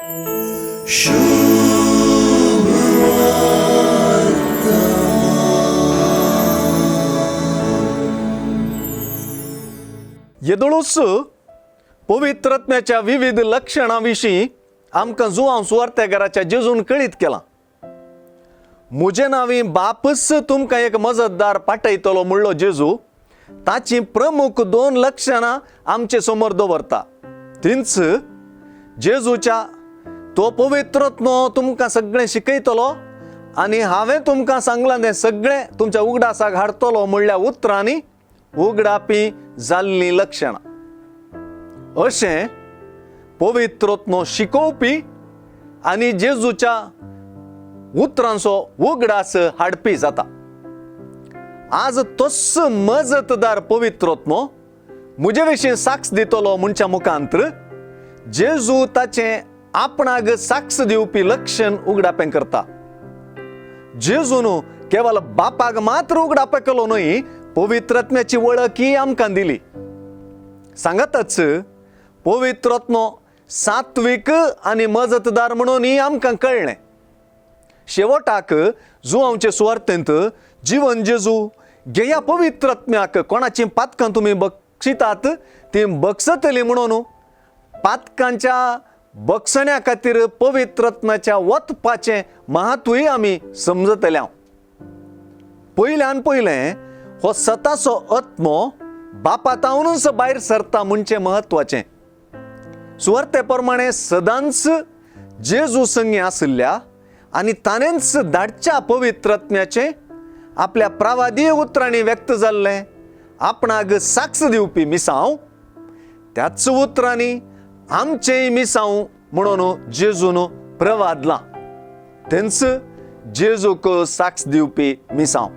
येदोळूच पवित्रत्म्याच्या विविध लक्षणां विशीं आमकां जुवांव सुवार्तेकाराच्या जेजून कळीत केलां. म्हजे नांवी बापच तुमकां एक मजतदार पाठयतलो म्हणलो जेजू ताचीं प्रमुख दोन लक्षणां आमचे समोर दवरता. तींच जेजूच्या तो पवित्रत्मो तुमकां सगळें शिकयतलो आनी हांवें तुमकां सांगलां तें सगळें तुमच्या उगडासाक हाडटलो म्हणल्या उतरांनी उगडापी जाल्लीं लक्षणां. अशें पवित्रत्मो शिकोवपी आनी जेजूच्या उतरांचो उगडास हाडपी जाता. आज तोच मजतदार पवित्रत्मो म्हजे विशीं साक्ष दितलो म्हणच्या मुखांत्र जेजू ताचें आपणाक साक्ष दिवपी लक्षण उगडापें करता. जेजून केवल बापाक मात्र उगडापें केलो न्हय, पवित्रत्म्याची वळखी आमकां दिली. सांगातच पवित्रत्मो सात्वीक आनी मजतदार म्हणून आमकां कळ्ळें. शेवटाक जुवांवचे सुवार्तेंत जिवन जेजू घेया पवित्रत्म्याक कोणाचीं पातकां तुमी बक्षितात तीं बक्षतलीं म्हणून पातकांच्या बक्षण्या खातीर पवित्रत्म्याच्या वचपाचें महत्वूय आमी समजतले. पयल्यान पयलें हो सताचो आत्मो बापातावनूच भायर सरता म्हणचें म्हत्वाचें. सुवार्ते प्रमाणे सदांच जेजू संगी आशिल्ल्या आनी ताणेंच धाडच्या पवित्रत्म्याचें आपल्या प्रवादीय उतरांनी व्यक्त जाल्लें आपणाक साक्ष दिवपी मिसांव त्याच उतरांनी आमचेंय मिसांव म्हणून जेजून प्रवादलां. तेंच जेजूक साक्ष दिवपी मिसांव.